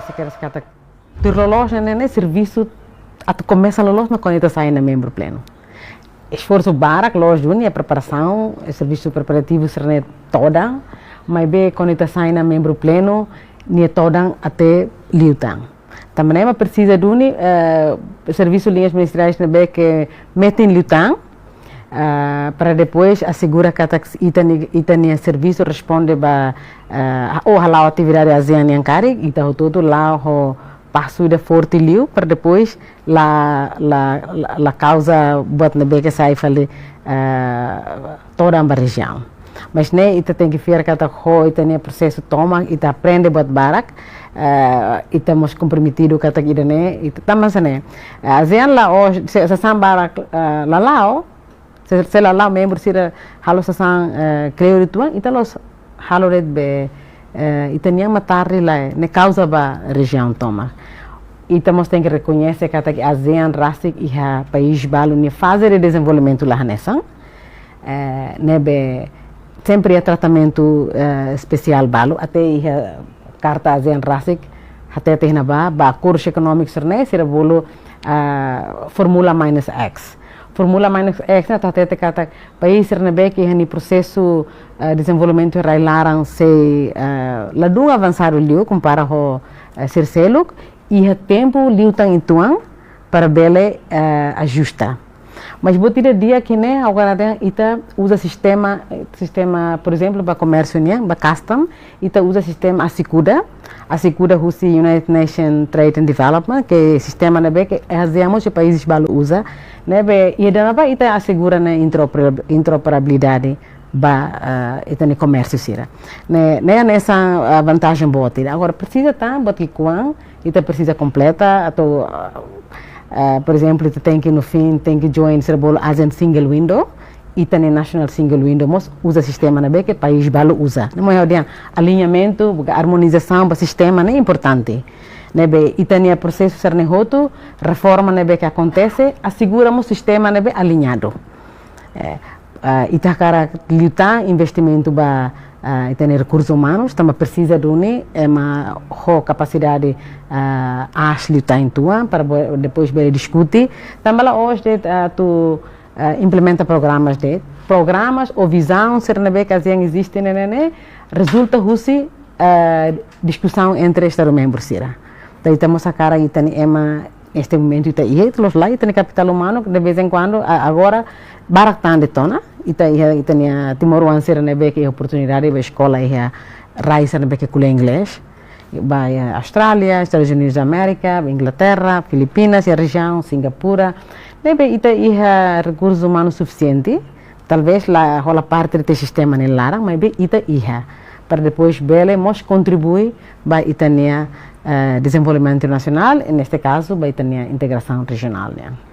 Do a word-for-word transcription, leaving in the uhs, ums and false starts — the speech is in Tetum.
Se kedas katak tuir loloos ne'e, ne'e servisu atu komesa loloos mak kuandu ita sai ona membru plenu. Esforsu barak loos duni, iha preparasaun, iha servisu preparativu sira-ne'e todan, maibé kuandu ita sai ona membru plenu, nia todan até liután. Tanba ne'e mak presiza duni, eh, servisu liñas ministeriais ne'ebé ke metin liután, ah, para depois asegura katak ita-nia, ita-nia servisu responde ba, ah, ou hala'o atividade ASEAN nian karik, ita hotu-hotu la'o ho pasu ida forte liu, para depois la, la, la, la kauza buat ne'ebé ke sai fali, ah, todan ba rejiaun. Mas ne'e ita tenke fiar katak ho ita-nia prosesu tomak, ita aprende buat barak, eh, ita mós komprometidu katak ida-ne'e, ita tanba hanesan ne'e. Eh, ASEAN la'o, se, sasán barak, eh, la la'o, se, se la la'o membru sira halo sasán, eh, kleur uitoan, ita la'ós halo de'it be, eh, ita-nian mak tarde lae, ne'e kauza ba rejiaun tomak. Ita mós tenke rekoñese katak ASEAN rasik iha país balu nia faze de dezenvolvimentu la hanesan. Eh, ne'ebé sempre iha tratamentu, eh, espesiál balu, até iha karta ASEAN rasik hatete iha ne'ebá, ba akordu ekonómiku sira-ne'e, sira bolu, ah, formula minus X. Formula minus X ne'e atu hatete katak país sira ne'ebé ke iha nia prosesu, eh, dezenvolvimentu rai-laran sei, eh, ladún avansadu liu kompara ho, eh, sira seluk, iha tempu liután uitoan para bele, eh, ajusta. Mas buat ida di'ak ne'e, agora ita uza sistema, sistema, por ezemplu, ba komérsiu nian, ba custom, ita uza sistema ASYCUDA, ASYCUDA husi United Nations Trade and Development, ke sistema ne'ebé ke ASEAN mós países balu uza, ne'ebé, ida-ne'ebá ita asegura ona interopera-, interoperabilidade ba, eh, ita-nia komérsiu sira. Ne'e, ne'e, ne'e hanesan, eh, vantajen boot ida. Agora, presiza tan, buat ki'ikoan, ita presiza kompleta, atu, eh, eh, por ezemplu, ita tenke, no fim, tenke join, sira bolu ASEAN Single Window, ita-nia National Single Window mós uza sistema ne'ebé ke país balu uza. Ne'e mak ha'u dehan aliñamentu, buka armonizasaun ba sistema ne'e importante. Ne'ebé ita-nia prosesu sira-ne'e hotu, reforma ne'ebé ke akontese, asegura mós sistema ne'ebé aliñadu. Eh, ah, ita hakarak liután investimentu ba, ah, ita-nia rekursus umanus, tanba presiza duni ema ho kapasidade, ah, aas liután uitoan, para bo-, depois bele diskute. Tanba la'ós de'it, ah, atu, ah, implementa programas de'it, programas ou vizaun sira ne'ebé ke ASEAN eziste ne'e, ne'e, ne'e, rezulta husi, ah, diskusaun entre Estadu membru sira. Entaun ita mós hakarak ita-nia ema, neste momento ita iha, ita la'ós la, ita-nia kapitál umanu, de vez em quando, a-, agora, barak tan de'it ona, ita iha, ita-nia timoroan sira ne'ebé ke iha oportunidade ba eskola iha rai sira ne'ebé ke ko'alia inglés, ba iha Austrália, Estadus Unidus da Amérika, ba Inglaterra, Filipinas, iha rejiaun, Singapura, ne'ebé ita iha rekursus umanus sufisiente, talvés la hola parte de sistema nia laran, maibé ita iha, para depois bele mós kontribui ba ita-nia, eh, dezenvolvimentu nasionál, e neste kazu, ba ita-nia integrasaun rejionál nian.